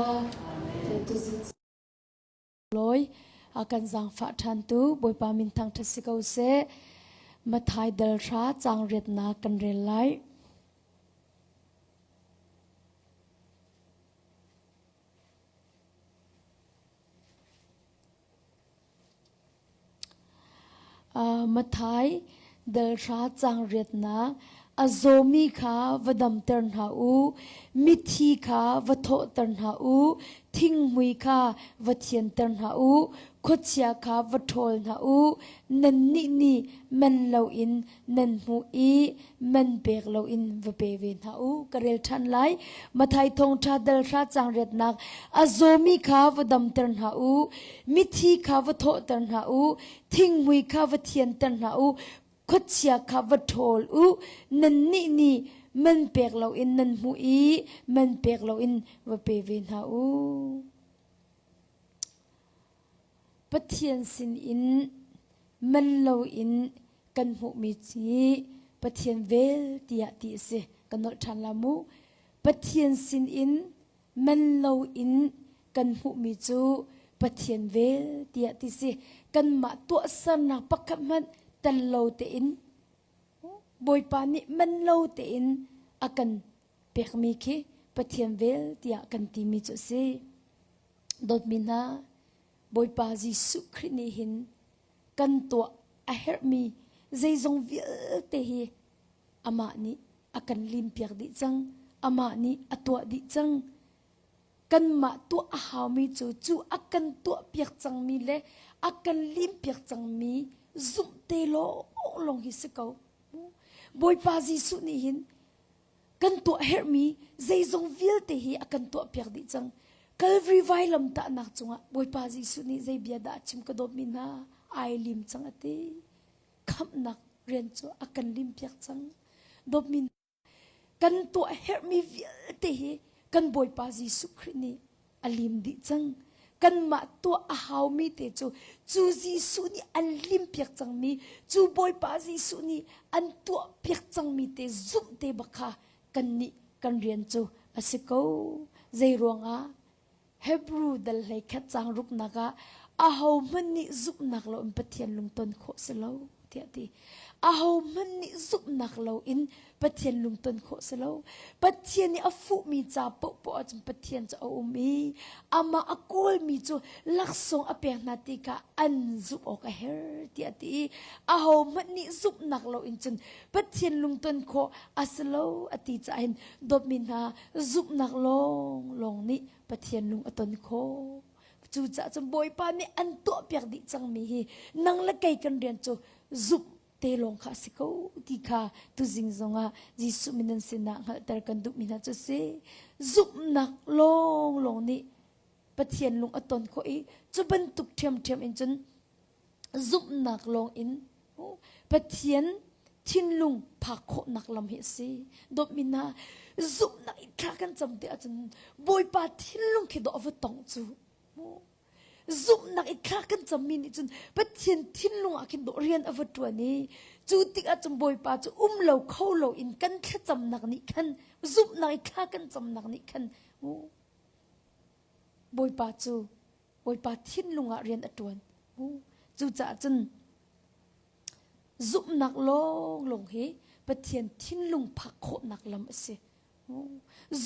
Hallelujah. Lawi a kan zaangfah ṭhantu Bawipa min thangṭhat si ko seh. Mathai dal hra caang riatnak kan rel lai. Matthai dal hra caang riatnak a zawmi kha va damter hna u, mithi kha va thawhter hna u, thinghmui kha va thianter hna u, khuachia kha va ṭhawl hna u, nannih nih man loin nan hmuh i man pek loin va pe ve hna u. Ka rel ṭhan lai. Matthai thawngṭha dal hra caang riatnak a zawmi kha va damter hna u, mithi kha va thawhter hna u, thinghmui kha va thianter hna u, khuachia kha va ṭhawl u. Nannih nih man pek loin nan hmuh i man pek loin va pe ve hna u. Pathian sinin man loin kan hmuhmi hi Pathian vel tiah ti a si. Ka nolh ṭhan la mu. Pathian sinin man loin kan hmuhmi cu Pathian vel tiah ti si. Kanmah tuahsernak pakhat hmanh tel lo tein Bawipa nih man lo tein a kan pekmi khi Pathian vel tiah kan timi cu a si. Dawtmi hna, Bawipa Jesuh Khrih nih hin kan tuah a herhmi zeizong vialte hi amah nih a kan limpiak dih cang. Amah nih a tuah dih cang. Kanmah tuah a haumi cu cu a kan tuahpiak cangmi le a kan limpiak cangmi zumh te lawnglawng hi si ko. Bawipa Jesuh nih hin kan tuah herhmi zeizong vialte hi a kan tuahpiak dih cang. Calvary vailam tahnak cungah Bawipa Jesuh nih zei bia dah a chim ka dawtmi hna ai lim cang a ti. Khamhnak rian cu a kan limpiak cang. Dawtmi kan tuah herhmi vialte hi kan Bawipa Jesuh Khrih nih a lim dih cang. Kanmah tuah a haumi te cu cu Jesuh nih an limpiak cangmi, cu Bawipa Jesuh nih an tuahpiak cangmi te zumh te bak kha kannih kan rian cu a si ko. Zei ruangah Hebrew dal hlei khat caang ruknak ah ahohmanh nih zumhnak loin Pathian lungton khawh si lo tiah ti. Ahohmanh nih zumhnak loin Pathian lungton khawh si lo. Pathian nih a fuhmi ca paohpaoh ahcun Pathian cu a um i amah a kawlmi cu laksawng a pek hna ti kha an zumh awk a herh tiah a ti i ahohmanh nih zumhnak loin cun Pathian lungton khawh a si lo a ti caah hin dawtmi hna zumhnak lawnglawng nih Pathian lung a ton khawh. Cucaah cun Bawipa nih an tuahpiak dih cangmi hi nang le kei kan rian cu zumh te lawng kha a si ko ti kha tuzing zongah Jesuh min nan sinah hngalhter kan duhmi hna cu si. Zumhnak lawnglawng nih Pathian lung a ton khawh i cu bantuk ṭhiamṭhiam in cun zumhnak lawng in Pathian thinlung phak khawhnak lam hi a si. Dawtmi hna, zumhnak i thla kan cam te ahcun Bawipa thinlung khi dawh a va tongh cu. Zumhnak i thla kan cammi nih cun Pathian thinlung ah khin dawh rian a va ṭuan i cu tikah cun Bawipa cu um lo kho lo in kan thlacamnak nih khan zumhnak i thla kan camnak nih khan Bawipa cu Bawipa thinlung ah rian a ṭuan. Cucaah cun zumhnak lawnglawng hi Pathian thinlung phak khawhnak lam a si.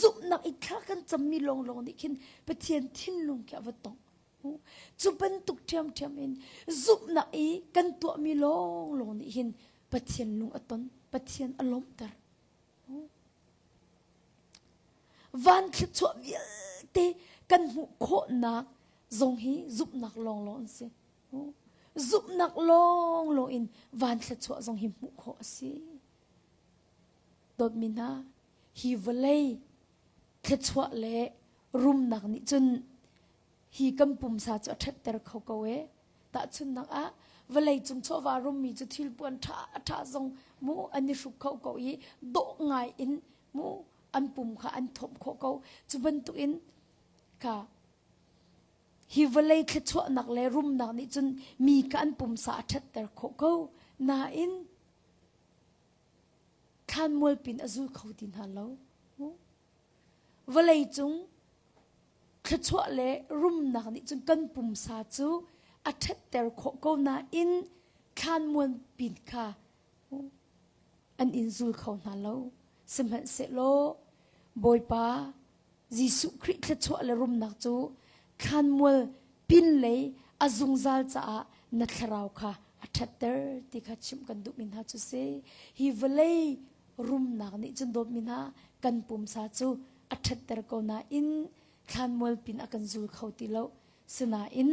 Zumhnak i thla kan cammi lawnglawng nih khin Pathian thinlung khi a va tongh. Cu bantuk ṭhiamṭhiam in zumhnak i kan tuahmi lawnglawng nih hin Pathian lung a ton, Pathian a lawmhter. Van thluachuah vialte kan hmuh khawhnak zong hi zumhnak lawnglawng an si. Zumhnak lawnglawng in van thluachuah zong hi hmuh khawh a si. Dawtmi hna, hi vawlei thluachuah le rumnak nih cun hi kan pumsa cu a ṭhatter kho ko ee. Tahchunhnak ah, vawlei cung chawva rummi cu thilpuan ṭha ṭha zong mu an i hruk kho ko i dawh ngai in mu an pum kha an thawmh khawh ko. Cu bantukin kha hi vawlei thluachuahnak le rumnak nih cun mi kha an pumsa a ṭhatter khawh ko. Nain thlanmual pin a zul kho ti hna lo. Vawlei cung. Thluachuah le rumnak nih cun kan pumsa cu a ṭhatter khawh ko nain thlanmuan pin kha an in zul kho hna lo. Sihmanhsehlaw Bawipa Jesuh Khrih thluachuah le rumnak cu thlanmual pinlei a zungzal caah na thlarau kha a ṭhatter ti kha chimh kan duhmi hna cu si. Hi vawlei rumnak nih cun dawtmi hna kan pumsa cu a ṭhatter ko nain thlanmual pin a kan zul kho ti lo. Sinain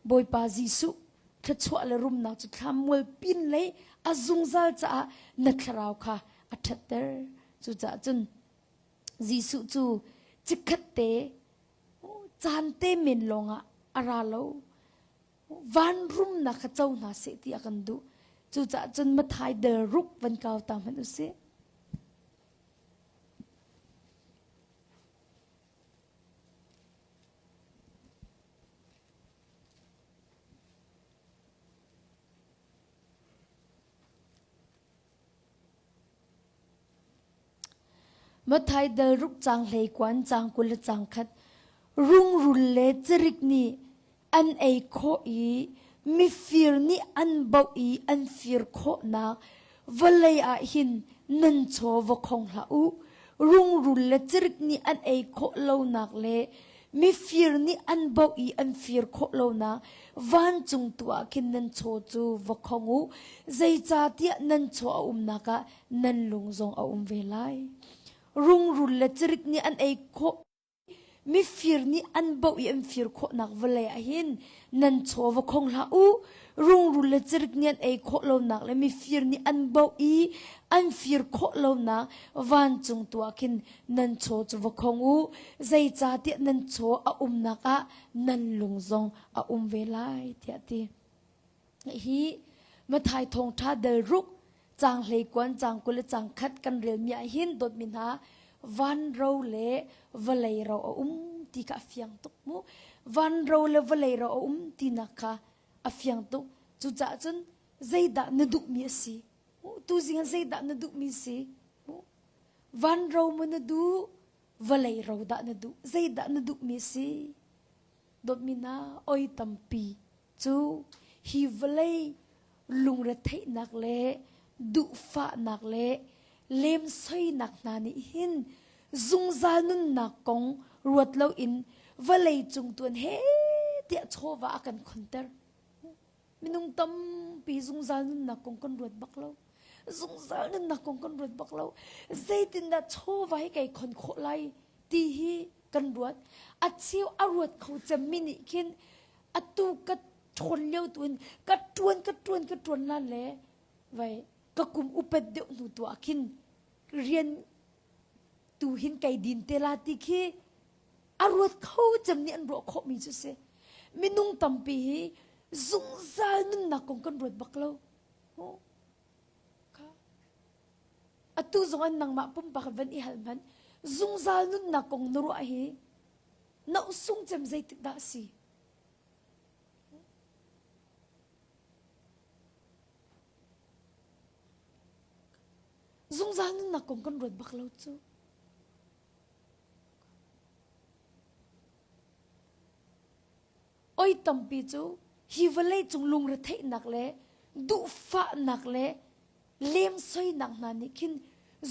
Bawipa Jesuh thluachuah le rumnak cu thlanmual pin lei a zungzal caah na thlarau kha a ṭhatter. Cucaah cun Jesuh cu chikkhat te caan te men lawngah a ra lo. Van rumnak kha co hna seh ti a kan duh. Cucaah cun Matthai del ruk van kau ta hmanh u sih. Matthai dal ruk caang hleikuan caang 20 le caang khat rungrul le cirik nih an ei khawh i mifir nih an bauh i an fir khawhnak vawlei ah hin nan chaw va khong hlah u. Rungrul le cirik nih an ei khawh lonak le mifir nih an bauh i an fir khawh lonak vancung tu ah khin nan chaw cu va khong u. Zeicahtiah nan chaw a umnak ah nan lung zong a um ve lai. Rungrul le cirik nih an ei khawh Mifir nih an bauh i an fir khawhnak vawlei ah hin nan chaw va khong hlah u. Rungrul le cirik nih an ei khawh lonak le mifir nih an bauh i an fir khawh lonak vancung tu ah khin nan chaw cu va khong u. Zeicahtiah nan chaw a umnak ah nan lung zong a um ve lai, tiah a ti. Hi Matthai thawngṭha del ruk caang hleikuan caang 20 le caang khat kan relmi ah hin dawtmi hna vanro le vawlei ro a um ti kha a fiang tuk mu. Vanro le vawlei ro a um tinak kha a fiang tuk. Cucaah cun zeidah na duhmi a si? Tuzing ah zeidah na duhmi si? Vanro maw na duh? Vawlei ro dah na duh? Zeidah na duhmi a si? Dawtmi hna, oi tampi cu hi vawlei lungretheihnak le duhfahnak le lemsoinak hna nih hin zungzal nunnak kong ruat loin vawlei cung tuan he tiah chawva a kan khonter. Minung tampi zungzal nunnak kong kan ruat bak lo. Zungzal nunnak kong kan ruat bak lo. Zeitindah chawva hi kai khon khawh lai ti hi kan ruat. A cheu a ruat kho cemmi nih khin atu ka ṭhawn lio tu in ka ṭuan ka ṭuan ka ṭuan la le vai ka kum upat deuh hnu tu ah khin rian tu hin kai din te la ti khi a ruat kho cem nih an ruah khawhmi cu si minung tampi hi zungzal nunnak kong kan ruat bak lo atu zong an nangmah pumpak van i hal hmanh zungzal nunnak kong na ruah hi na sung cem zeitik dah si Zungzal nunnak kong kan ruat bak lo cu. Oi tampi cu hi vawlei cung lungretheihnak le duhfahnak le lemsoinak hna nih khin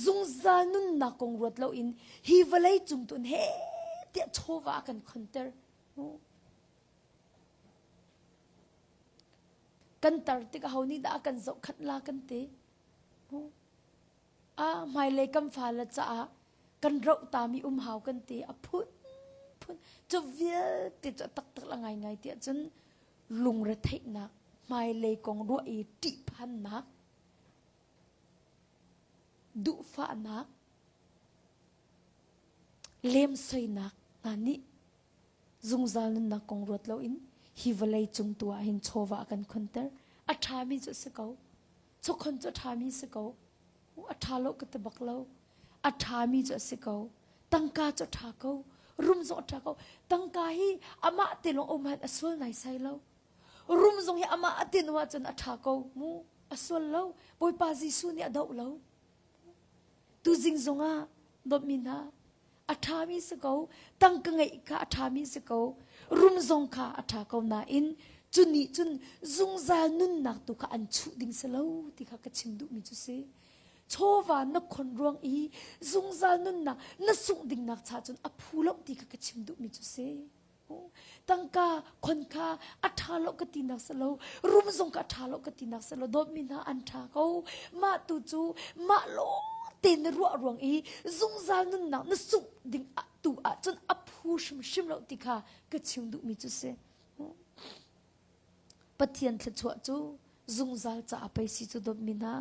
zungzal nunnak kong ruat loin hi vawlei cung tun he tiah chawva a kan khonter. Kan tar tik aho nih dah a kan zohkhanh la kan ti. A hmailei kan fale caah kan roh tami um hau kan ti a phun phun cu vialte cu a taktak la ngaingai tiah cun lungretheihnak hmailei kong ruah i ṭihphannak duhfahnak lemsoinak hna nih zungzal nunnak kong ruat loin hi vawlei cung tu ah hin chawva a kan khonter a ṭhami cu a si ko chawkhon cu a ṭhami si ko a ṭha lo ka ti bak lo a ṭhami cu a si ko tangka cu a ṭha ko rum zong a ṭha ko tangka hi amah te lawng um han a sual naisai lo rum zong hi amah a tin ahcun a ṭha ko mu a sual lo Bawipa Jesuh nih a doh lo tuzing zongah dawtmi hna. A ṭhami si ko. Tangka ngeih kha a ṭhami si ko. Rum zong kha a ṭha ko nain cu nih cun zungzal nunnak tu kha an chuh ding si lo ti kha ka chim duhmi cu si. Chawva na khon ruang i zungzal nunnak na sungh dingnak cha cun a phu lo ti kha ka chim duhmi cu si. Tangka khon kha a ṭha lo ka tinak si lo, rum zong kha a ṭha lo ka tinak si lo, dawtmi hna an ṭha ko. Mah tu cu mah lawng te na ruah ruang i zungzal nunnak na sungh ding tu ahcun a phu hrimhrim lo ti kha ka chim duhmi cu si. Pathian thluachuah cu zungzal caah pei si cu dawtmi hna.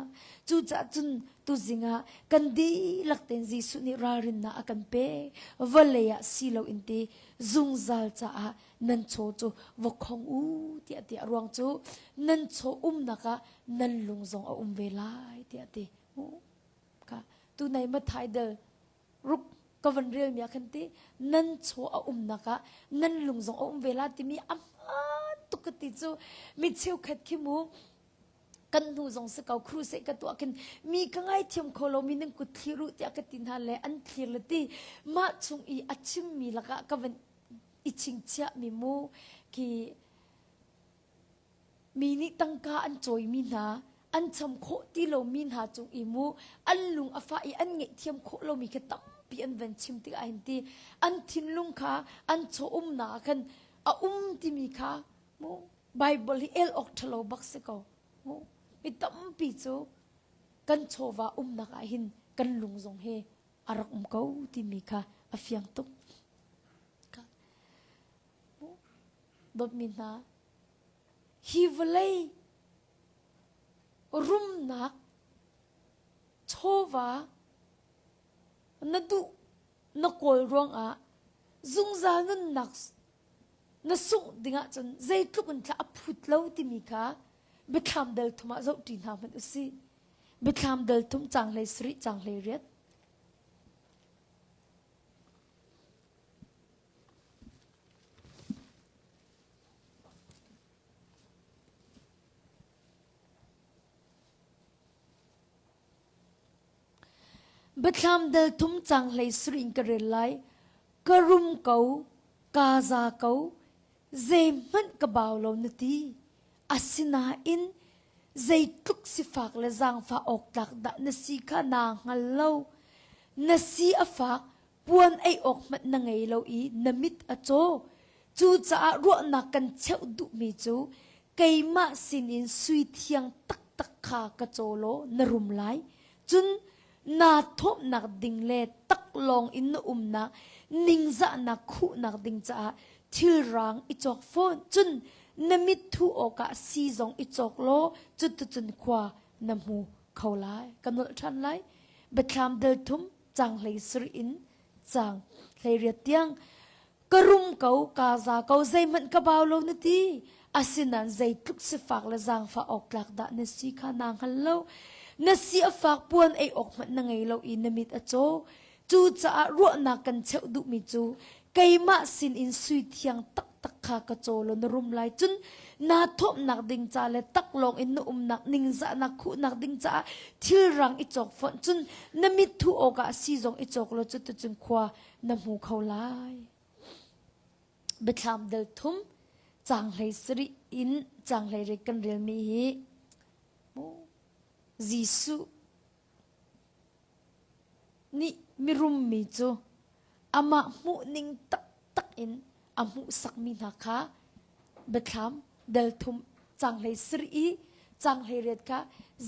Cucaah cun tuzing ah kan dihlak tein Jesuh nih ralrinnak a kan pek. Vawlei ah si loin ti zungzal caah nan chaw cu va khong u tiah ti a ruang cu nan chaw umnak ah nan lung zong a um ve lai tiah ti. Ka tunai Mathai dal ruk ka van relmi ah khan ti nan chaw a umnak ah nan lung zong a um ve la timi a hmaan tuk ka ti cu mi cheukhat khi mu kan hnu zong si ko crusade ka tuah khin mi ka ngaithiam kho lo mi nan kut thlir u tiah ka ti hna le an thlir le ti mah chung i a chimmi lakah ka van i chingchiah mi mu khi Mi nih tangka an cawimi hna, an cham khawh ti lomi hna cung i mu an lung a fah i an ngaihthiam khawh lomi khi tampi an van chim tikah hin ti an thinlung kha an chaw umnak ah khan a um timi kha mu Bible hi el awk ṭhalo bak si ko mu mi tampi cu kan chawva umnak ah hin kan lung zong hi a rak um ko timi kha a fiang tuk. Dawtmi hna, hi vawlei rumnak chawva na duh na kawl ruangah zungzal nunnak na sungh dingah cun zeitluk in thla a phut lo timi kha biathlam dal thum ah zohṭi hna hmanh usih. Biathlam dal thum caang hlei sarih caang hlei riat. Biathlam dal thum cang hlei sarih in ka rel lai. Ka rum ko, kaa za ko, zeihmanh ka bau lo na ti. Asinain zeitluk sifak le zaangfah awk tlak dah na si kha naa hngal lo. Na si a fak, puan ei awk hmanh na ngei lo i na mit a caw. Cucaah ruahnak kan cheuh duhmi cu keimah sinin sui thiang taktak kha ka caw law na rum lai. Cun naa thawhnak ding le taklawng in na umnak ningzahnak khuhnak ding caah thilrang i cawk fawn. Cun na mit thuh awkah sii zong i cawk law cuticun khua na hmu kho lai. Ka nolh ṭhan lai. Biathlam dal thum caang hlei sarih in caang 18 tiang ka rum ko ka za ko zeihmanh ka bau lo na ti asinain zeitluk sifak le zaangfah awk tlak dah na si kha naa hngal lo na si a fak puan ei awk hmanh na ngei lo i na mit a caw cucaah ruahnak kan cheuh duhmi cu keimah sinin sui thiang taktak kha ka caw law na rum lai cun naa thawmnak ding ca le taklawng in na umnak ningzahnak khuhnak ding caah thilrang i cawk fonh cun na mit thuh awkah si zong i cawk law cuticun khua na hmu kho lai. Biathlam dal thum caang hlei sarih in caang hlei riat kan relmi hi Jesuh nih mirummi cu amah hmuhning taktak in a hmuhsakmi hna kha biathlam dal thum caang hlei sarih i caang hlei riat kha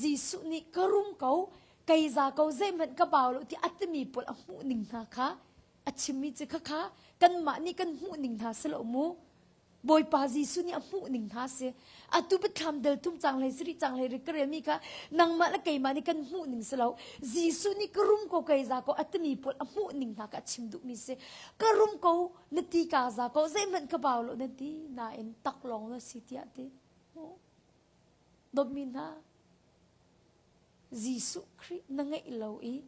Jesuh nih ka rum ko kei za ko zeihmanh ka bau lo ti a timi pawl a hmuhning hna kha a chimmi cu khakha kanmah nih kan hmuhning hna si lo mu Bawipa Jesuh nih a hmuh ning hna si. Atu biathlam del thum cang hlei sarih cang hlei rik ka relmi kha nangmah le keimah nih kan hmuh ning si lo. Jesuh nih ka rum ko kei za ko a timi pawl a hmuh ning hna kha a chim duhmi si. Ka rum ko na ti ka za ko zeihmanh ka bau lo na ti nain taklawng na si tiah ti. Dawtmi hna Jesuh Khrih na ngeih lo i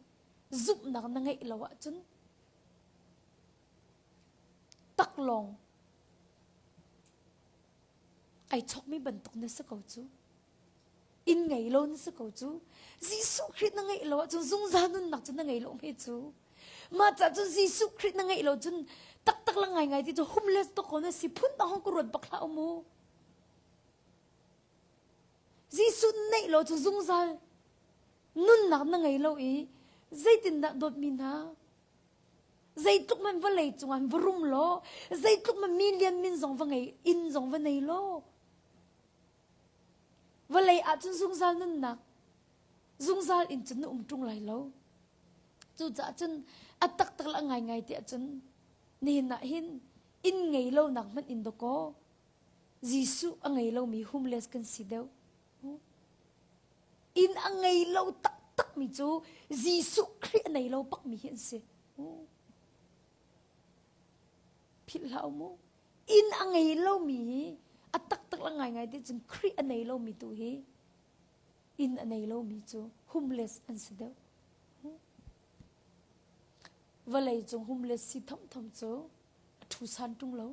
zumhnak na ngeih lo ahcun taklawng ai chokmi bantuk na si ko cu inn ngei lo na si ko cu Jesuh Khrih na ngeih lo ahcun zungzal nunnak cu na ngei lo hme cu. Mah cah cun Jesuh Khrih na ngeih lo cun taktak la ngaingai ti cu homeless tuk ko na si phun dang hong ka ruat bak hlah mu. Jesuh neih lo cu zungzal nunnak na ngei lo i zeitindah dawtmi hna zeitluk man vawlei cungah va rum law zeitluk man million min zong va ngei inn zong va nei law vawlei ahcun zungzal nunnak zungzal in cun na um ṭung lai lo cucaah cun a taktak le a ngaingai ti ahcun nihin ah hin inn ngei lo nak hmanh in dawkaw Jesuh a ngei lomi homeless kan si deuh inn a ngei lo taktakmi cu Jesuh Khrih a nei lo bakmi hi an si philh hlah u mu inn a ngei lomi hi a taktak la ngaingai ti cun Khrih a nei lomi tu hi inn a nei lomi cu homeless an si deuh vawlei cung homeless si thomthom cu a ṭhu san ṭung lo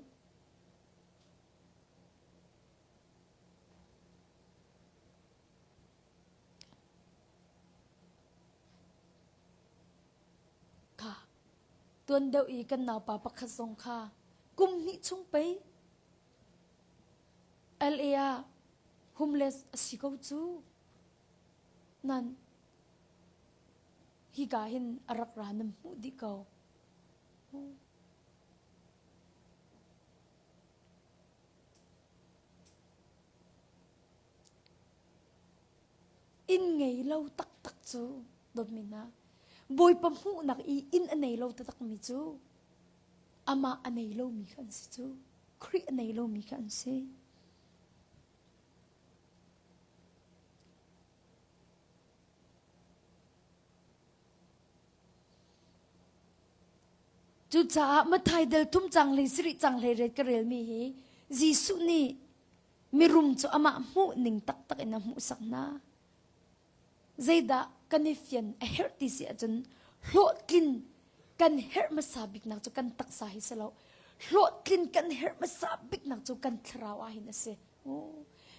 Kha tuan deuh i kan naupa pakhat zong kha kum hnih chung pei LA ah homeless a si ko cu. Nan hika hin a rak ra nan hmuh dih ko. Inn ngei lo taktak cu dawtmi hna Bawipa hmuhnak i inn a nei lo taktakmi cu amah a nei lomi kha an si cu Khrih a nei lomi kha an si. Cucaah Matthai del thum cang hlei sarih cang hlei ret ka relmi hi Jesuh nih mirum cu amah hmuh ning taktak in a hmuhsak hna. Zeidah kan i fian a herh ti si ahcun hlawhtlin kan herh hmasa biknak cu kan taksa hi si lo. Hlawhtlin kan herh hmasa biknak cu kan thlarau ah hin a si.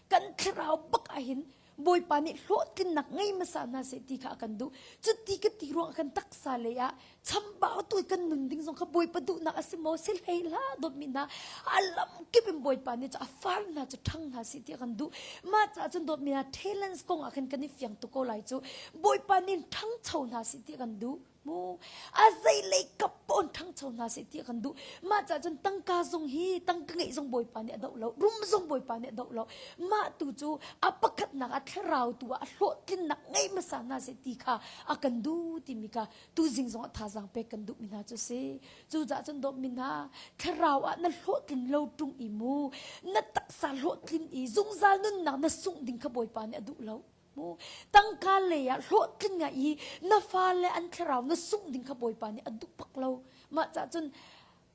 Kan thlarau bak ah hin Bawipa nih hlawhtlinnak ngei hmasa hna seh ti kha a kan duh. Cuti ka ti ruang kan taksa lei ah chambau tu kan nun ding zong kha Bawipa duhnak a si maw si hlei hlah dawtmi hna a lam kip in Bawipa nih cu a far hna cu ṭhang hna seh ti a kan duh. Mah caah cun dawtmi hna talents kong ah khan kan i fiang tuk ko lai cu Bawipa nih ṭhangcho hna seh ti a kan duh. Mu a zeilei kap pawn ṭhangcho hna seh ti a kan duh. Mah caah cun tangka zong hi tangka ngeih zong Bawipa nih a doh lo, rum zong Bawipa nih a doh lo. Mah tu cu a pakhatnak a thlarau tu ah a hlawhtlinnak ngei hmasa hna seh ti kha a kan duh timi kha tuzing zong ah thazaang pek kan duhmi hna cu si. Cucaah cun dawtmi hna, thlarau ah na hlawhtlin lo ṭung i mu na taksa hlawhtlin i zungzal nunnak na sungh ding kha Bawipa nih a duh lo. Mu tangka lei ah hlawhtling ah i na fale an thlarau na sungh ding kha Bawipa nih a duh bak lo. Mah cah cun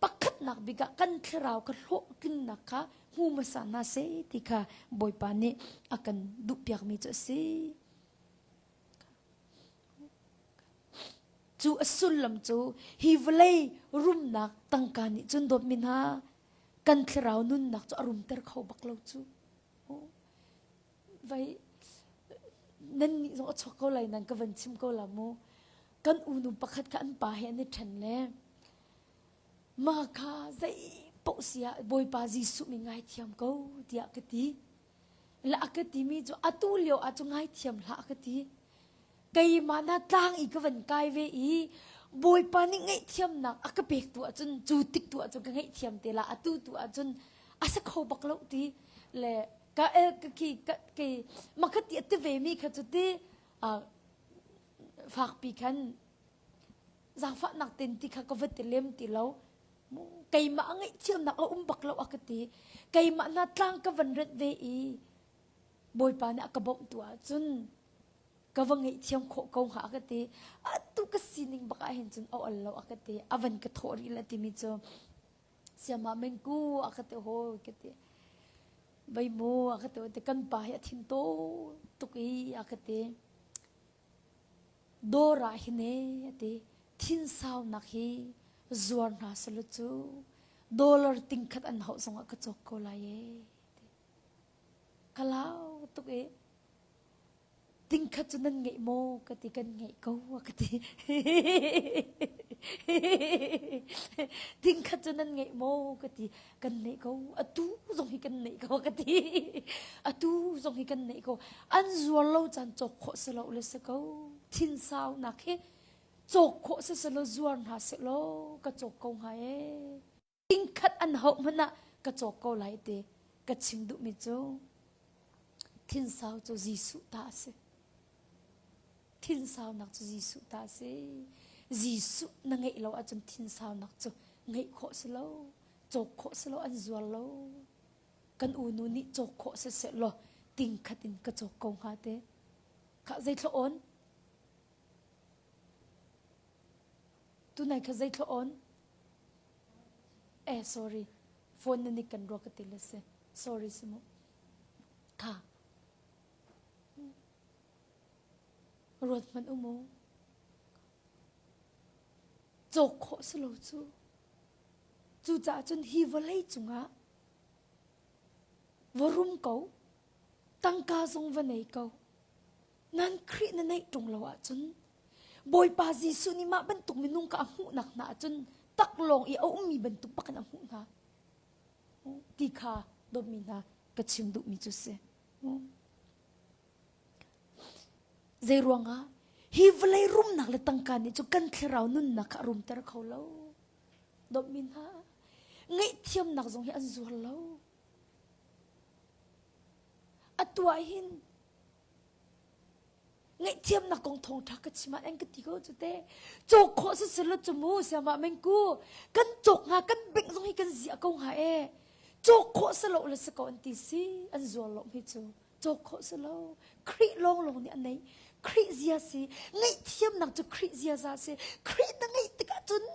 pakhatnak bik ah kan thlarau kha hlawhtlinnak kha hmu hmasa hna seh ti kha Bawipa nih a kan duhpiakmi cu a si. Cu a sullam cu hi vawlei rumnak tangka nih cun dawtmi hna kan thlarau nunnak cu a rumter kho bak lo cu. Vai nan nih zong a chuak ko lai nan ka van chim ko la mu. Kan unu pakhat kha an pa he an i ṭhen le ma kha zei paoh si ah Bawipa Jesuh mi ngaithiam ko tiah ka ti. Le a ka timi cu atu lio ah cu ngaithiam hlah a ka ti. Keimah na tlang i ka van kai ve i Bawipa nih ngaihthiamnak a ka pek tu ahcun cu tik tu ahcun ka ngaihthiam te la atu tu ahcun a si kho bak lo ti le ka el ka ki ka ke makhat ti a ti ve mi kha cu ti fakpi khan zaangfahnak ten ti kha ka va ti lem ti lo keimah a ngaihthiamnak a um bak lo a ka ti keimah na tlang ka van ret ve i Bawipa nih a ka bawmh tu ahcun ka va ngaihthiam khawh ko hnga a ka ti atu ka sining bak ah hin cun a ol lo a ka ti a van ka thawh rih la timi cu siama mengku a ka ti hawi ka ti vai mu a ka ti kan pa hi a thin to tuk i a ka ti dawr ah hin e a ti thinsaunak hi zuar hna selaw cu dollar tingkhat an hauh zongah ka cawk ko lai e ka lau tuk i tingkhat cu nan ngeih maw ka ti kan ngeih ko a ka ti. Tingkhat cu nan ngeih maw ka ti. Kan neih ko. Atu zong hi kan neih ko ka ti. Atu zong hi kan neih ko. An zuar lo caan cawk khawh si lo le si ko. Thinsaunak hi cawk khawh si si lo zuar hna seh law ka cawk ko hnga ee. Tingkhat an hauh hmanh ah ka cawk ko lai ti ka chim duhmi cu thinsau cu Jesuh ta a si. Thinsaunak cu Jesuh ta a si. Jesuh na ngeih lo ahcun thinsaunak cu ngeih khawh si lo, cawk khawh si lo, an zuar lo. Kan unu nih cawk khawh si seh law tingkhat in ka cawk ko hnga te. Khah zeithla on? Tunai kha zeithla on? Eh sorry. Phone na nik kan ruak ka ti le si. Sorry si mu. Kha. Ruat hmanh u mu. Cawk khawh si lo cu. Cucaah cun hi vawlei cungah va rum ko, tangka zong va nei ko, nan Khrih na neih ṭung lo ahcun Bawipa Jesuh nih mah bantuk minung ka a hmuhnak hna ahcun taklawng i a ummi bantuk bak in a hmuh hna ti kha dawtmi hna ka chim duhmi cu si. Zei ruangah hi vawlei rumnak le tangka nih cu kan thlarau nunnak kha a rumter kho lo. Dawtmi hna, ngaihthiamnak zong hi an zuar lo. Atu ah hin ngaihthiamnak kong thawngṭha ka chim ah an ka ti ko cu te. Cawk khawh si silo cu mu siamah mengku kan cawk hnga kan bengh zong hi kan ziah ko hnga e. Cawk khawh si lo le si ko an ti si an zuar lo hi cu. Cawk khawh si lo. Khrih lawnglawng nih a neih. Khrih zia si. Ngaihthiamnak cu Khrih ziaza si. Khrih na ngeih tikah cun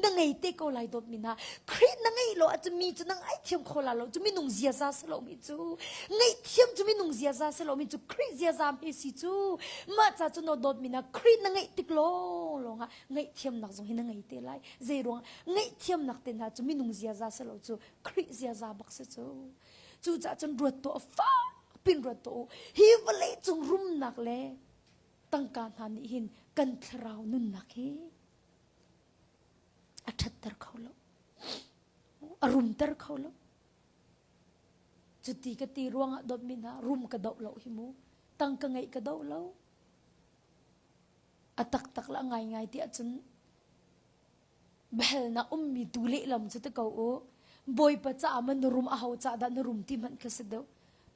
na ngei te ko lai dawtmi hna. Khrih na ngeih lo ahcun mi cu na ngaithiam kho la lo cu minung ziaza si lo mi cu. Ngaihthiam cu minung ziaza si lo mi cu Khrih ziaza hme si cu. Mah ca cu no dawtmi hna Khrih na ngeih tik lawnglawng ah ngaihthiamnak zong hi na ngei te lai. Zei ruang ngaihthiamnak te hna cu minung ziaza si lo cu Khrih ziaza bak si cu. Cucaah cun ruat tuah fak pin ruat tuah u. Hi vawlei cung rumnak le tangka hna nih hin kan thlarau nunnak hi a ṭhatter kho lo. A rumter kho lo. Cuti ka ti ruangah dawtmi hna rum ka doh lo hi mu. Tangka ngeih ka doh lo. A taktak le a ngaingai ti ahcun Biahalnak ummi tu lehlam cu ti ko u. Bawipa caah ma na rum aho caah dah na rum ti hmanh kha si deuh.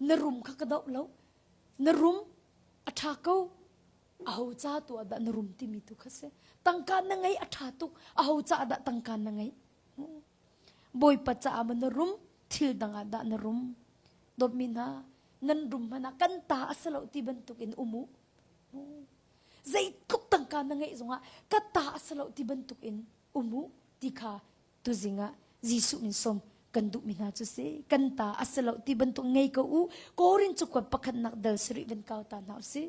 Na rum kha ka doh lo. Na rum a ṭha ko. Aho ca tu ah dah na rum timi tu kha si. Tangka na ngei a ṭha tuk. Aho caah dah tangka na ngeih. Bawipa caah ma na rum thil dang ah dah na rum. Dawtmi hna, nan rum hmanh ah kan ta a si lo ti bantuk in um u. Zeitluk tangka na ngeih zongah ka ta a si lo ti bantuk in um u ti kha tuzing ah Jesuh min sawm kan duhmi hna cu si kan ta a si lo ti bantuk ngei ko u Korin cakuat pakhatnak dal sarih van kau ta hna usih.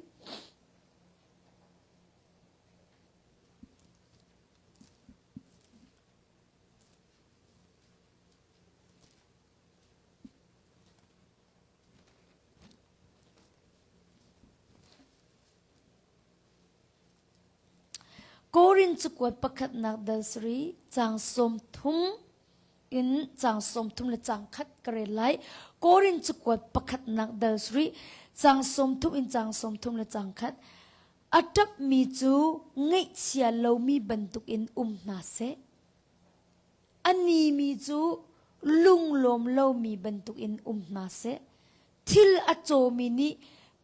Korin cakuat pakhatnak dal sarih caang 30 in caang 30 le caang khat ka rel lai. Korin cakuat pakhatnak dal sarih caang 30 in caang 30 le caang khat. A ṭapmi cu ngaihchia lomi bantukin um hna seh. A nimi cu lunglawm lomi bantukin um hna seh. Thil a cawmi nih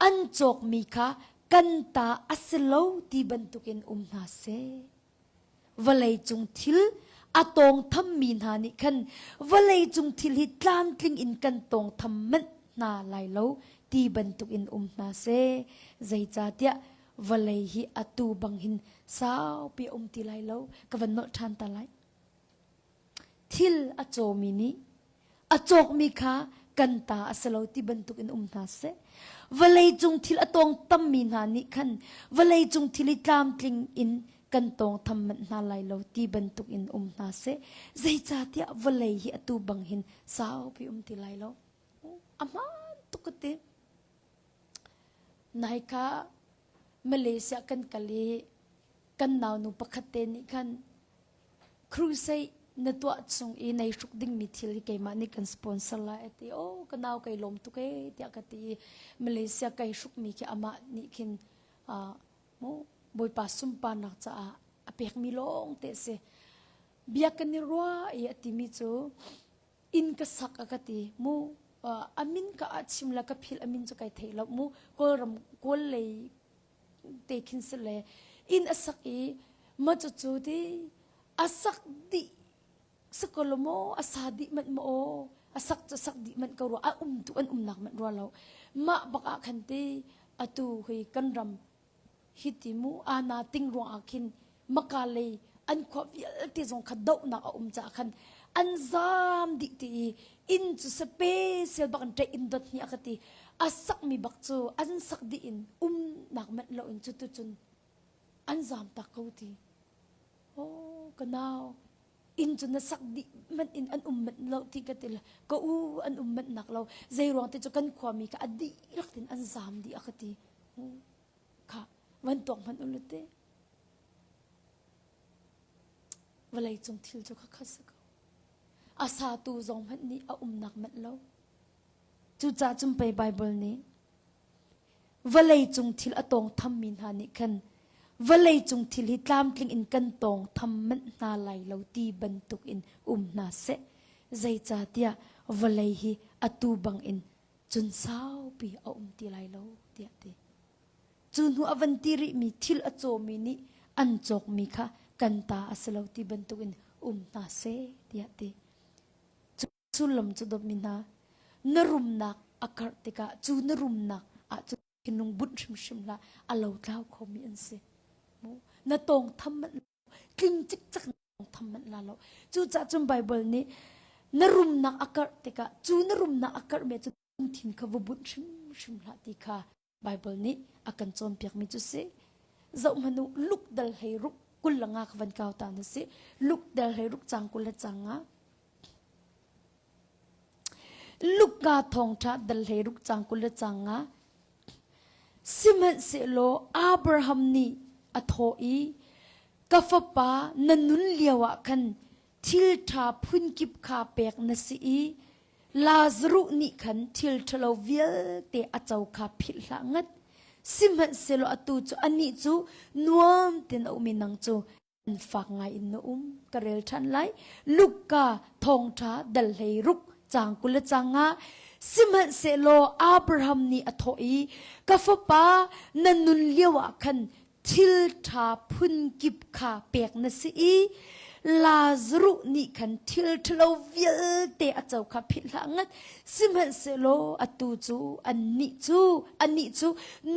an cawkmi kha kan ta a si lo ti bantukin um hna seh. Vawleicung thil a tawngthammi hna nih khan vawleicung thil hi tlamtling in kan tawngtham manh hna lai lo ti bantukin um hna seh. Zeicahtiah vawlei hi atu bang hin saupi a um ti lai lo. Ka van nolh ṭhan ta lai. Thil a cawmi nih a cawkmi kha kan ta a si lo ti bantuk in um hna seh. Vawleicung thil a tawng tammi hna nih khan vawleicung thil i tlamtling in kan tawng tham manh hna lai lo ti bantuk in um hna seh. Zeicahtiah vawlei hi atu bang hin saupi um ti lai lo. A hmaan tuk ka ti. Nai kha Malaysia kan kal i kan naunu pakhat te nih khan. Crusade na tuah chung i nei hruk dingmi thil hi keimah nih kan sponsor lai a ti. Oh, ka nau kai lawm tuk ee tiah ka ti i Malaysia kai hrukmi khi amah nih khin uh, mu Bawipa sunparnak caah a pekmi lawng te a si. Bia kan i ruah i a timi cu inn ka sak a ka ti mu uh, a min ka ah chim la ka phil a min cu kai thei lo mu Kawlram Kawl lei te khin si le inn a sak i ma cu cu ti a sak dih sakolo maw a sa dih manh maw aw a sak cu sak dih manh ko rua a um tu an umnak manh rua lo mah bak ah khan ti atu hui kan ram hi ti mu ana ting ruang ah khin maka lei an khua vialte zong kha dohnak a um caah khan an zaam dih ti i inn cu special bak in ṭeih in dot hni a ka ti a sakmi bak cu an sak dih in umnak manh lo in cu tu cun an zaam tak ko ti oh ka nau inn cu na sak dih manh in an um manh lo ti ka ti le ka u an um manh nak lo zei ruang te cu kan khuami kha a dihlak tin an zaam dih a ka ti kha van tuak hmanh u te Vawlei cung thil cu khakha si ko. A satu zong hmanh nih a umnak manh lo. Cucaah cun pei Baibal nih vawlei cung thil a tawng thammi hna nih khan vawlei cung thil hi tlamtling in kan tawng tham manh hna lai lo ti bantuk in um hna seh. Zeicahtiah vawlei hi atu bangin cun saupi a um ti lai lo tiah ti. Cu hnu a van ti rihmi thil a cawmi nih an cawkmi kha kan ta a si lo ti bantukin um hna seh tiah ti. Cu sullam cu dawtmi hna, na rumnak a karh tikah cu na rumnak ah cun thinlung bunh hrimhrim hlah a lotlau khomi an si. Na tawng tham manh tling cikcek tham manh la lo. Cucaah cun Baibal nih na rumnak a karh tikah cu na rumnak a karhmi cu lungthin kha va bunh hrimhrim hlah ti kha Baibal nih a kan cawnpiakmi cu si. Zohhmanh u, luk dal hlei ruk 20 le nga kha van kau ta na si. Luk dal hlei ruk cang 20 le cang nga. Luka thawngṭha dal hlei ruk cang 20 le cang nga. Sihmanhsehlaw Abraham nih a thawh i, Ka fapa na nun lio ah khan thil ṭha phunkip kha pek na si i Lazaruh nih khan thil ṭhalo vialte a co kha philh hlah ngat. Sihmanhsehlaw atu cu anih cu nuam tein a um i nang cu an fak ngai in na um. Ka rel ṭhan lai. Luka thawngṭha dal hlei ruk caang 20 le caang nga. Sihmanhsehlaw Abraham nih a thawh i, Ka fapa, na nun lio ah khan thil ṭha phunkip kha pek na si i Lazaruh nih khan thil ṭhalo vialte a co kha philh hlah ngat. Sihmanhsehlaw atu cu annih cu anih cu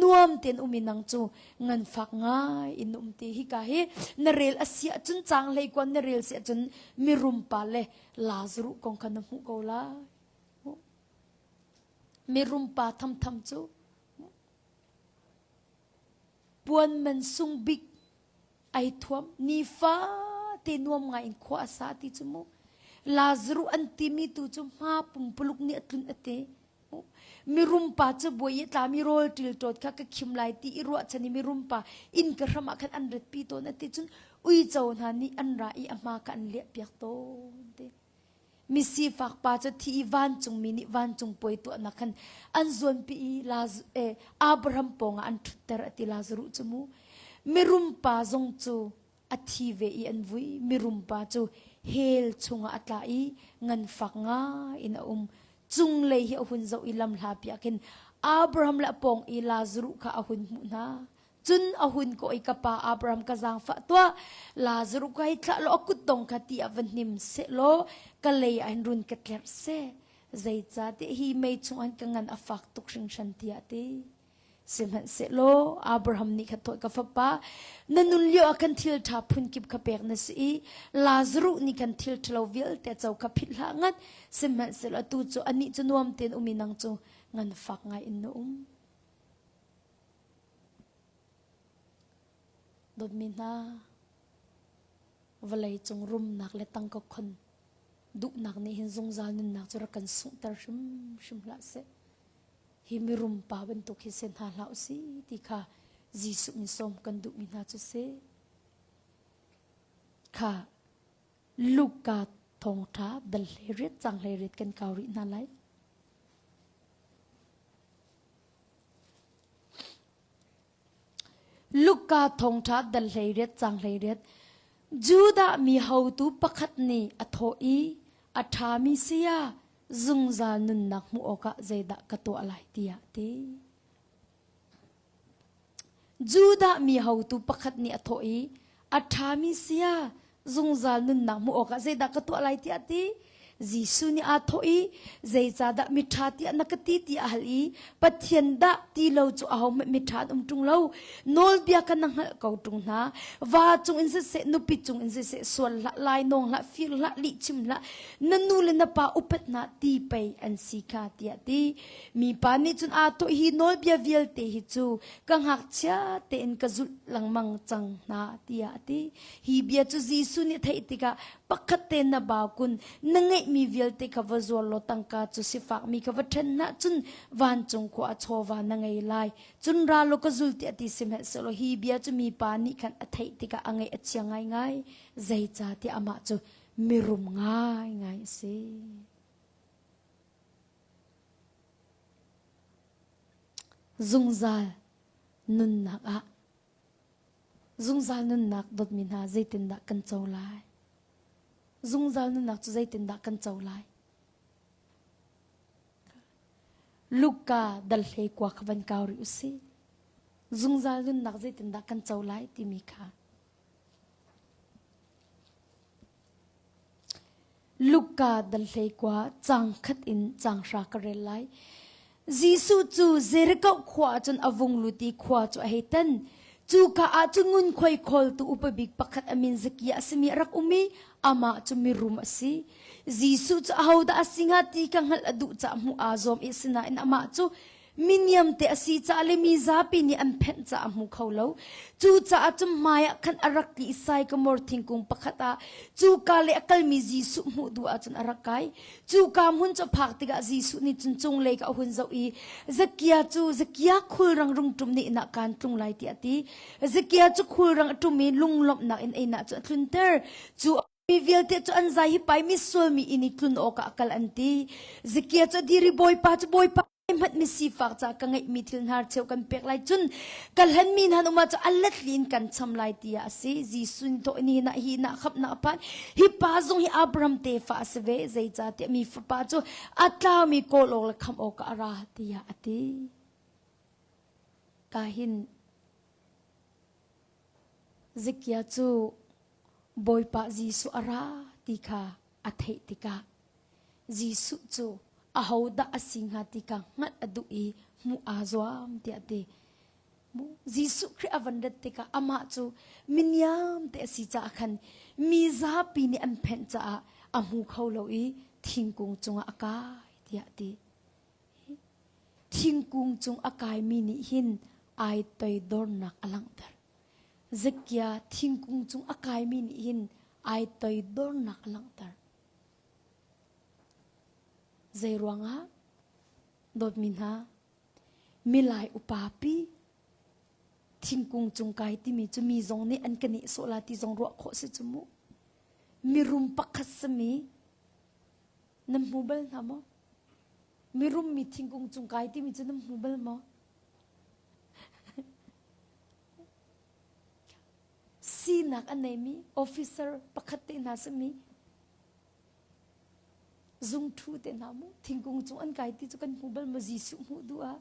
nuam tein um i nang cu nganfak ngai in um ti hika hi na rel a si ahcun caang hleikuan na rel si ahcun mirum pa le Lazaruh kong kha na hmuh ko lai. Mirum pa thamtham cu Puan man sung bik ai thuam nifate nuam ngai in khua a sa ti cu mu. Lazaruh an timi tu cu hma pumpuluk nih a tlun a te. Mirum pa cu buai i tlami rawl ṭil ṭawt kha ka khim lai ti i ruahchan i mirum pa inn ka hram ah khan an ratpi tawn a ti cun uico hna nih an ra i a hma kha an liahpiak tawn ti. Misifak pa cu thi i vancungmi nih vancung puai tuahnak khan an zuanpi i Laz eh, Abraham pawngah an ṭhutter a ti Lazaruh cu mu. Mirum pa zong cu a thi ve i an vui. Mirum pa cu hell chungah a tla i nganfak ngai in a um. Cunglei hi a hun zoh i lam hlapi ah khin Abraham le a pawng i Lazaruh kha a hun hmuh hna. Cun a hun kawh i ka pa Abraham ka zaangfah tuah, Lazaruh ka hei thlah law a kutdong kha ti ah va hnim sehlaw ka lei ah hin run ka tlerh seh. Zeicahtiah hi mei chungah hin ka ngan a fak tuk hringhran tiah a ti. Sihmanhsehlaw Abraham nih kha thawh ka fapa, na nun lio ah khan thil ṭha phunkip kha pek na si i Lazaruh nih khan thil ṭhalo vialte a co kha philh hlah ngat. Sihmanhsehlaw atu cu anih cu nuam tein um i nang cu nganfak ngai in na um. Dawtmi hna, vawleicung rumnak le tangka khon duhnak nih hin zungzal nunnak cu rak kan sunghter hrimhrim hlah seh. Hi mirum pa bantuk hi si hna hlah usih ti kha Jesuh min sawm kan duhmi hna cu si. Kha. Luka thawngṭha dal 18 cang 18 kan kau rih hna lai. Luka thawngṭha dal 18 cang 18 Judah mi hotu pakhat nih a thawh i a ṭhami saya zungzal nunnak hmuh awkah zeidah ka tuah lai tiah a ti. Judah mi hotu pakhat nih a thawh i a ṭhami saya zungzal nunnak hmuh awkah zeidah ka tuah lai tiah a ti. Jesuh nih aa thawh i zeicahdah miṭha tiah na ka ti tiah a hal i Pathian dah ti lo cu ahohmanh miṭha an um ṭung lo. Nawlbia kha na hngalh ko ṭung hna. Va cung in siseh, nupi cung in siseh, sual hlah, lainawng hlah, fir hlah, lihchim hlah, na nu le na pa upat hna ti pei an si kha tiah a ti. Mipa nih cun aa thawh hi nawlbia vialte hi cu ka ngakchia tein ka zulh lengmang cang hna tiah a ti. Hi bia cu Jesuh nih a theih tikah pakhat te na bau kun na ngeihmi vialte kha va zuar law tangka cu sifakmi kha va ṭhen hna cun vancung khua ah chawva na ngei lai. Cun ra law ka zul tiah ti sihmanhsehlaw hi bia cu mipa nih khan a theih tikah a ngaih a chia ngaingai. Zeicahtiah amah cu mirum ngaingai a si. Zungzal nunnak ah zungzal nunnak dawtmi hna zeitindah kan co lai? Zungzal nunnak cu zeitindah kan co lai? Luka dal hlei kua kha van kau rih usih. Zungzal nunnak zeitindah kan co lai timi kha. Luka dal 11 caang khat in caang hra ka rel lai. Jesuh cu Jericho khua ah cun a vung lut i khua cu a hei tan. Cuka ah cun ngunkhuai khawltu upa bik pakhat a min Zakia a simi a rak um i amah cu mirum a si. Jesuh cu ahodah a si hnga ti kha hngalh a duh caah hmuh aa zuam i asinain amah cu Miniam te a si caah le mi zapi nih an phenh caah a hmu kho lo. Cucaah cu hmai ah khan a rak tli i saikamor thingkung pakhat ah cuka le a kalmi Jesuh hmuh duh ahcun a rak kai. Cuka hmun cu a phak tikah Jesuh nih cun cunglei kha a hun zoh i Zakia cu Zakia khulrang rung ṭum nih inn ah kaan tlung lai tiah a ti. Zakia cu khulrang a ṭum i lunglawmhnak in einak cu a tlunter. Cu Mi vialte cu an zai hi pai misual mi inn i tlun awkah a kal an ti. Zakia cu a dir i Bawipa cu Bawipa hmanh mi sifak caah ka ngeihmi thil hnarcheu kan pek lai cun ka hlenmi hna um ah cu a letli in kan cham lai tiah a si. Jesuh nih thawh ni na hi na khamhnak a phan. Hi pa zong hi Abraham tefa a si ve zeicahtiah mi fapa cu a tlaumi kawl awk le khamh awkah a ra tiah a ti. Ka hin Zakia cu Bawipa Jesuh a ra ti kha a theih tikah Jesuh cu ahodah a si hnga ti kha hngalh a duh i hmuh aa zuam tiah a ti. Jesuh Khrih a van rat tikah amah cu miniam te a si caah khan mi zapi nih an phenh caah a hmu kho lo i thingkung cungah a kai tiah a ti. Thingkung cung a kaimi nih hin ai toidornak a langhter. Zakia thingkung cung a kaimi nih hin ai toidornak a langhter. Zei ruangah? Dawtmi hna, milai upapi thingkung cung kai timi cu mi zong nih an ka nehsawh la ti zong ruah khawh si cu mu. Mirum pakhat sami nan hmu bal hna maw? Mirum mi thingkung cung kai timi cu nan hmu bal maw? Sinak a neimi officer pakhat te hna simi zungthu te hna mu thingkung cung an kai ti cu kan hmu bal maw Jesuh hmuh duh ah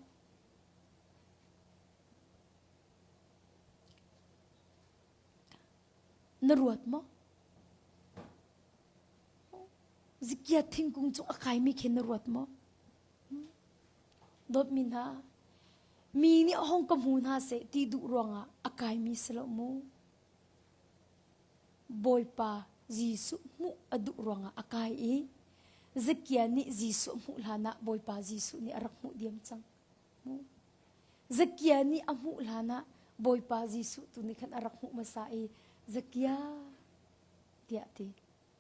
na ruat maw Zikia thingkung cung a kaimi khi na ruat maw Dawtmi hna, mi nih hong ka hmu hna seh ti duh ruangah a kaimi si lo mu. Bawipa Jesuh hmuh a duh ruangah a kai i Zakia nih Jesuh hmuh hlanah Bawipa Jesuh nih a rak hmuh diam cang. Mu. Zakia nih a hmuh hlanah Bawipa Jesuh tu nih khan a rak hmuh hmasa i Zakia tiah ti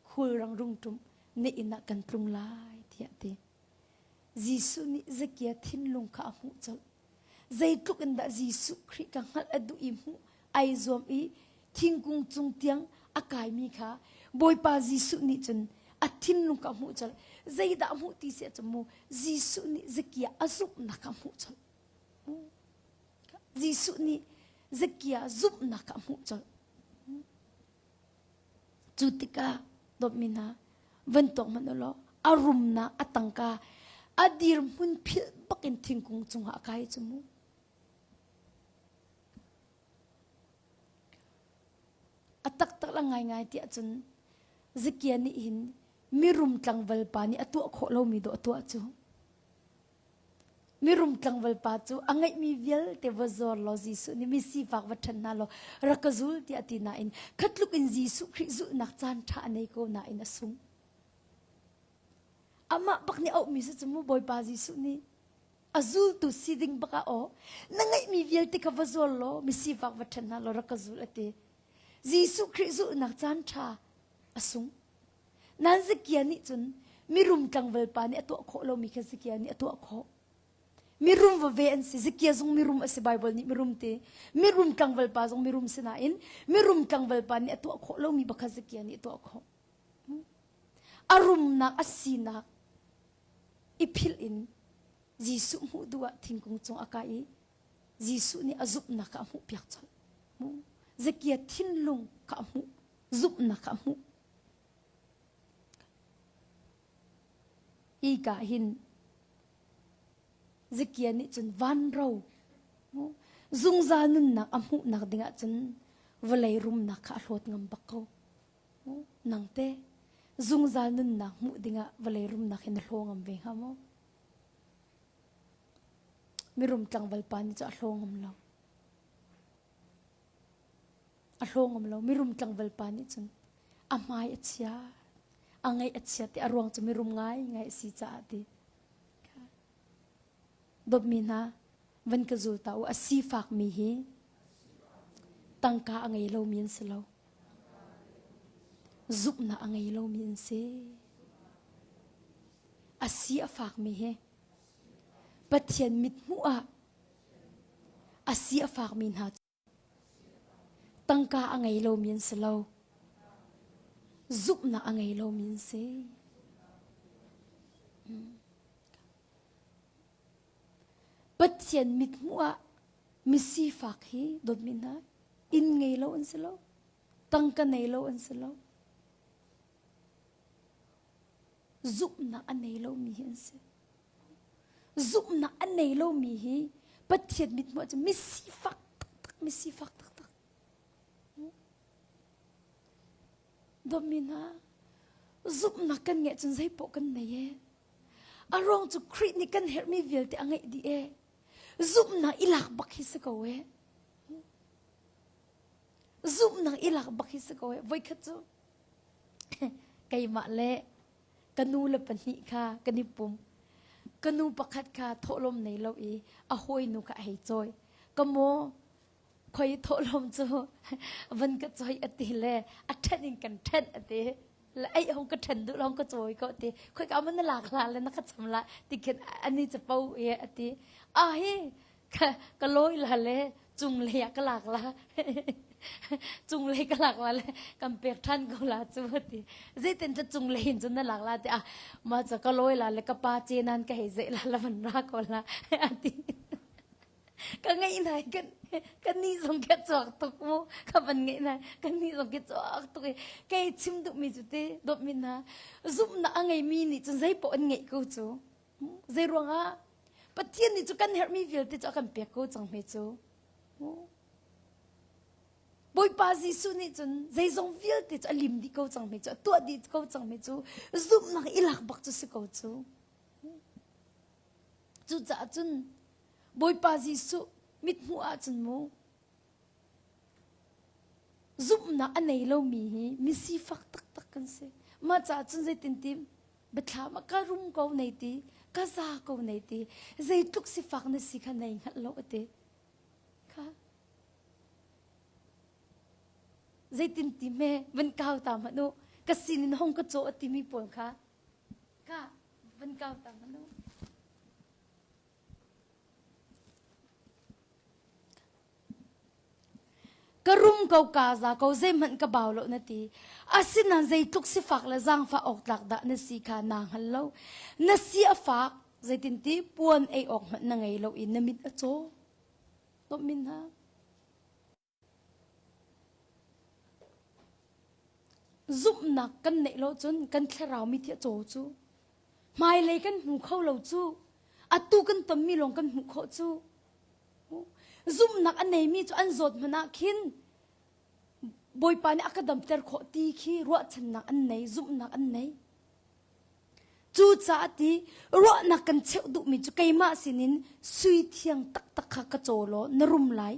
khulrang rung ṭum na inn ah kan tlung lai tiah ti. Jesuh nih Zakia thinlung kha a hmuh colh. Zeitluk in dah Jesuh Khrih ka hngalh a duh i hmuh ai zuam i thingkung cung tiang a kaimi kha. Bawipa Jesuh nih cun a thinlung ka hmuh colh. Zeidah a hmuh ti si ahcun mu Jesuh nih Zakia a zumhnak a hmuh colh. Jesuh nih Zakia zumhnak a hmuh colh. Cu tikah dawtmi hna van tuak hmanh u law a rumnak a tangka a dirhmun philh bakin thingkung cungah a kai cu mu. A taktak la ngaingai tiah cun Zakia nih hin mirum tlangval pa nih a tuah khawh lomi dawh a tuah cu. Mirum tlangval pa cu a ngeihmi vialte va zawr law Jesuh nih mi sifak va ṭhen hna law rak ka zul tiah a ti nain khatluk in Jesuh Khrih zulhnak caan ṭha a nei ko nain a sung. Amah bak nih auhmi si cu mu Bawipa Jesuh nih a zultu si ding bak ah aw na ngeihmi vialte kha va zawl law mi sifak va ṭhen hna law rak ka zul a ti. Jesuh Khrih zulhnak caan ṭha a sung. Nan Zakia nih cun mirum tlangval pa nih a tuah khawh lomi kha Zakia nih a tuah khawh. Mirum va ve an si. Zakia zong mirum a si Bible nih mirum ti. Mirum tlangval pa zong mirum si nain mirum tlangval pa nih a tuah khawh lomi bak kha Zakia nih a tuah khawh. A rumnak a sinak i philh in Jesuh hmuh duh ah thingkung cung a kai i Jesuh nih a zumhnak kha a hmuhpiak colh. Zakia thinlung kha a hmuh, zumhnak kha a hmuh. Hi ka hin Zakia nih cun vanro zungzal nunnak a hmuhnak dingah cun vawlei rumnak kha a hlawt ngam bak ko. Nang te zungzal nunnak hmuh dingah vawlei rumnak hi na hlaw ngam ve hnga maw? Mirum tlangval pa nih cu a hlaw ngam lo. A hlaw ngam lo. Mirum tlangval pa nih cun a hmai a chia, a ngaih a chia ti a ruang cu mirum ngai ngai a si caah ti. Dawtmi hna, van ka zul ta u. A sifakmi hi tangka a ngei lomi an si lo. Zumhnak a ngei lomi an si. A si a fakmi hi Pathian mithmuh ah a si a fakmi hna cu tangka a ngei lomi an si lo. Zumhnak a ngei lomi an si. Pathian mithmuh ah misifak hi dawtmi hna inn ngei lo an si lo, tangka nei lo an si lo. Zumhnak a nei lomi hi an si. Zumhnak a nei lomi hi Pathian mithmuh cu misifak taktak, misifak taktak. Dawtmi hna, zumhnak kan ngeih cun zeipaoh kan nei ee. A ruang cu Khrih nih kan herhmi vialte a ngeih dih ee. Zumhnak i lak bak hi si ko ee. Zumhnak i lak bak hi si ko ee. Voikhat cu keimah le ka nu le pahnih kha kan i pum. Ka nu pakhat kha thawhlawm nei lo i a hawinu kha a hei cawi. Ka maw khoi thawhlawm cu van ka cawi a ti le a ṭhen in kan ṭhen a ti. Le ei hong ka ṭhen duh hong ka cawi ko ti. Khoi ka man na lak la le na ka cham la ti khin ani capo e a ti. A hi ka ka lawi la le cunglei ah ka lak la cunglei ka lak la le kan pek ṭhan ko la cu ti zeitin tla cunglei in cun na lak la ti ah ma ca ka lawi la le ka pa ce nan ka hei zeih la la van ra ko la ati ka ngeih nai kan kan ni zong ke chuak tuk mu ka van ngeih nai kan ni zong ke chuak tuk i kei chim duh mi cu te dawt mi hna zumhnak a ngei mi nih cun zei poh an ngeih ko cu Zei ruangah? Pathian nih cu kan herhmi vialte cu a kan pek ko cang hme cu. Bawipa Jesuh nih cun zeizong vialte cu a lim dih ko cang hme cu, a tuah dih ko cang hme cu, zumhnak i lak bak cu si ko cu. Cucaah cun Bawipa Jesuh mithmuh ahcun mu zumhnak a nei lomi hi misifak taktak kan si. Mah caah cun zeitin tim biathlam ah ka rum ko nei ti ka za ko nei ti zeitluk sifak na si kha nei hngalh lo ati kha zeitin ti hme van kau ta hmanh u ka sinin hong ka caw ati mi pawl kha ka van kau ta hmanh u Ka rum ko ka za ko zeihmanh ka bau lo na ti. Asinain zeitluk sifak le zaangfah awk tlak dah na si kha naa hngal lo. Na si a fak, zeitinti puan ei awk hmanh na ngei lo i na mit a caw. Dawtmin hna. Zumhnak kan neih lo cun kan thlarau mi thi a caw cu. Hmailei kan hmu kho lo cu. Atu kan tonmi lawng kan hmuh khawh cu. Zumhnak a neimi cu an zawt hmanh ah khin Bawipa nih a ka damter khawh ti khi ruahchannak an nei, zumhnak an nei. Cucaah ti ruahnak kan cheuh duhmi cu keimah sinin sui thiang taktak kha ka caw law na rum lai.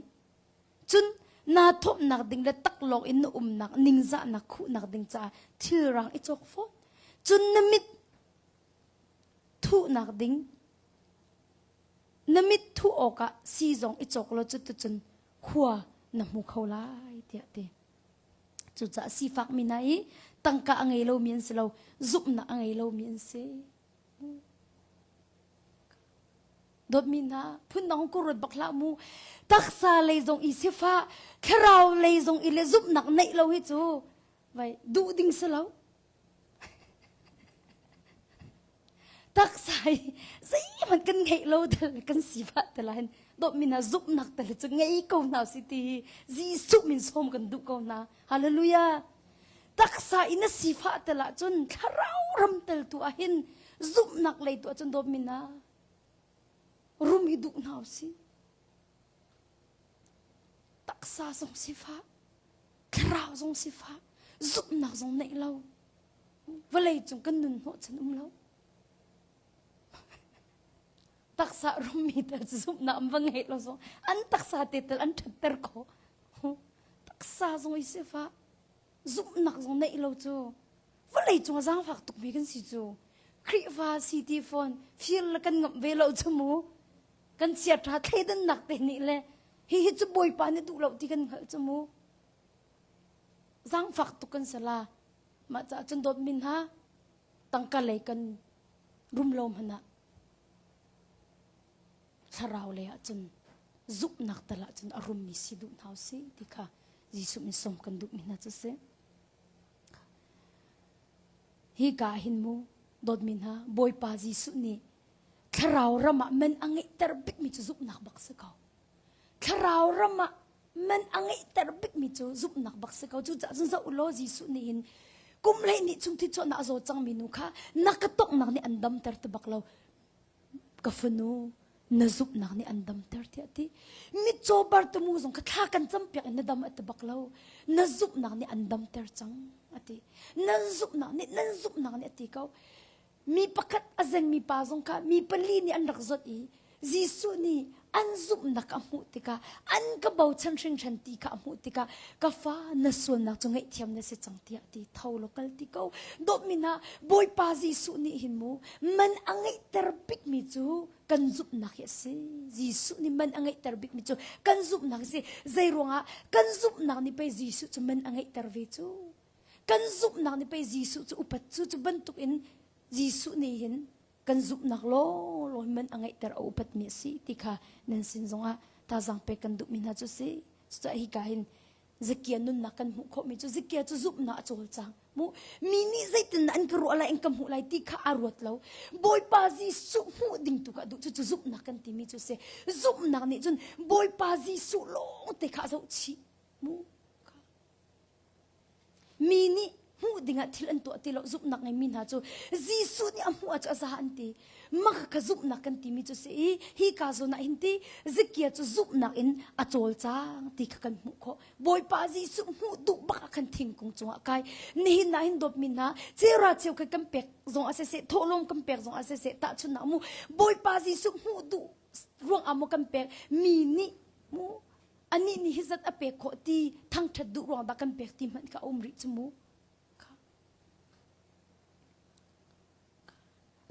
Cun naa thawmhnak ding le taklawng in na umnak ningzahnak khuhnak ding caah thilrang i cawk fawn. Cun na mit thuhnak ding na mit thuh awkah sii zong i cawk law cuticun khua na hmu kho lai tiah ti. Cucaah sifakmi hna i tangka a ngei lomi an si lo, zumhnak a ngei lomi an si. Dawtmi hna, phundang ku ruat bak hlah mu. Taksa lei zong i sifah, thlarau lei zong i le zumhnak neih lo hi cu vai duh ding si lo. Taksa hi zeihmanh kan ngeih lo tal kan sifah te lai dawtmi hna zumhnak tal cu ngei ko hna si ti hi Jesuh min sawm kan duh ko hna. Hallelujah. Taksa in na sifah tel ahcun thlarau ram tel tu ahhin zumhnak lei tu ahcun dawtmi hna rum hi duh hna usih. Taksa zong sifah, thlarau zong sifah, zumhnak zong neih lo. Vawlei cung kan nun hnawhchan um lo. Taksa rummi tel cu zumhnak an va ngeih lo zong an taksa te tel an ṭhatter khawh. Taksa zong i sifah, zumhnak zong neih lo cu vawlei cung a zaangfak tukmi kan si cu. Khrihfa si ti fawn fir le kan ngamh ve lo cu mu. Kan chiaṭha thleidannak te nih le hihi cu Bawipa nih duh lo ti kan hngalh cu mu. Zaangfak tuk kan si la. Mah caah cun dawtmi hna tangka lei kan rum lo hmanh ah thlarau lei ah cun zumhnak tal ah cun a rummi si duh hna usih ti kha Jesuh min sawm kan duhmi hna cu si. Hi ka hin mu dawtmi hna Bawipa Jesuh nih thlarau ram ah man a ngeihter bikmi cu zumhnak bak si ko. Thlarau ram ah man a ngeihter bikmi cu zumhnak bak si ko. Cucaah cun zoh law Jesuh nih hin kum 12 chung thichuahnak a zaw cangmi nu kha na ka tonghnak nih an damter ti bak lo. Ka fanu na zumhnak nih an damter tiah ti. Mitcaw Bartimu zong kha thla kan campiak in na dam a ti bak lo. Na zumhnak nih an damter cang a ti. Nan zumhnak nih nan zumhnak nih a ti ko. Mi pakhat a zengmi pa zong kha mi pali nih an rak zawt i Jesuh nih an zumhnak a hmuh tikah an ka bochan hringhran ti kha a hmuh tikah ka fa na sualnak cu ngaihthiam na si cang tiah ti tho law kal ti ko dawtmi hna Bawipa Jesuh nih hin mu man a ngeihter bikmi cu kan zumhnak hi a si Jesuh nih man a ngeihter bikmi cu kan zumhnak a si zei ruangah kan zumhnak nih pei Jesuh cu man a ngeihter ve cu kan zumhnak nih pei Jesuh cu upat cu cu bantuk in Jesuh nih hin kan zumhnak law law man a ngeihter a upatmi a si ti kha nan sin zongah thazaang pek kan duhmi hna cu si cucaah hika hin Zakia nunnak kan hmuh khawhmi cu Zakia cu zumhnak a cawlcang mu mi nih zeitin an ka ruah lai an ka hmuh lai ti kha a ruat lo Bawipa Jesuh hmuh ding tu kha duh cu cu zumhnak kan timi cu si zumhnak nih cun Bawipa Jesuh lawng te kha a zoh chih mu Mi nih hmuh dingah thil an tuah ti lo zumhnak ngeimi hna cu Jesuh nih a hmuh ah cu a za an ti. Mah kha zumhnak kan timi cu si i hi ka zawn ah hin ti Zakia cu zumhnak in a cawlcang ti kha kan hmuh khawh. Bawipa Jesuh hmuh duh bak ah khan thingkung cungah kai. Nihin ah hin dawtmi hna cera cheu kha kan pek zong ah siseh thawhlawm kan pek zong ah siseh tahchunhnak mu Bawipa Jesuh hmuh duh ruang ah maw kan pek mi nih mu anih nih hi zat a pek khawh ti thangṭhat duh ruang dah kan pek ti hmanh kha a um rih cu mu.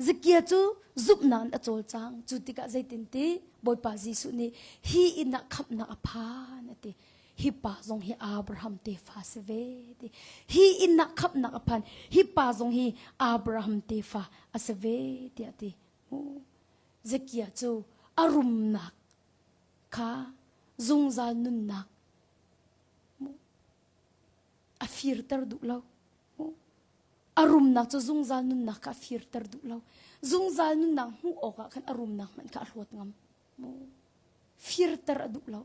Zakia cu zumhnak in a cawlcang. Cu tikah zeitin ti Bawipa Jesuh nih hi inn ah khamhnak a phan a ti. Hi pa zong hi Abraham tefa si ve ti. Hi inn ah khamhnak a phan. Hi pa zong hi Abraham tefa a si ve tiah ti. Zakia cu a rumnak kha zungzal nunnak. firter duh lo. A rumnak cu zungzal nunnak kha a firter duh lo. Zungzal nunnak hmuh awkah khan a rumnak hmanh kha a hlawt ngam. Firter a duh lo.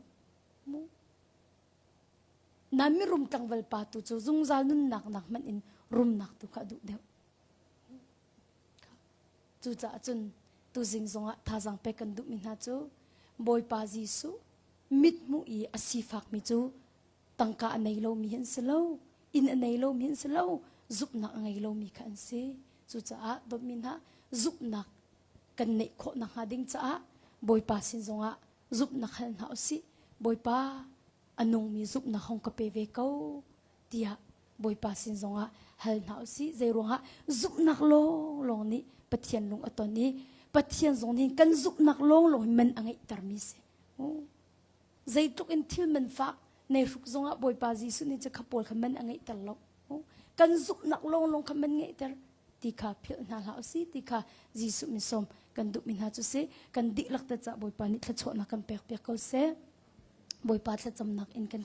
Na mirum tlangval pa tu cu zungzal nunnak nak hmanh in rumnak tu kha a duh deuh. Cucaah cun tuzing zongah thazaang pek kan duhmi hna cu Bawipa Jesuh mithmuh i a sifakmi cu tangka a nei lomi an si lo, inn a nei lomi an si lo, zumhnak a ngei lomi kha an si. Cucaah dawtmi hna zumhnak kan neih khawh nakhnga ding caah Bawipa sin zongah zumhnak hal hna usih. Bawipa a nungmi zumhnak hong ka pe ve ko tiah Bawipa sin zongah hal hna usih. Zei ruangah zumhnak lawnglawng nih Pathian lung a ton i Pathian zong nih kan zumhnak lawnglawng hi man a ngeihtermi si. Zeitluk in thil man fak nei hruk zongah Bawipa Jesuh nih cu kha pawl kha man a ngeihter lo. Kan zumhnak lawnglawng kha man ngeihter ti kha philh hna hlah usih ti kha Jesuh min sawm kan duhmi hna cu si. Kan dihlak te cah Bawipa nih thluachuahnak kan pek piak ko seh. Bawipa thlacamnak in kan.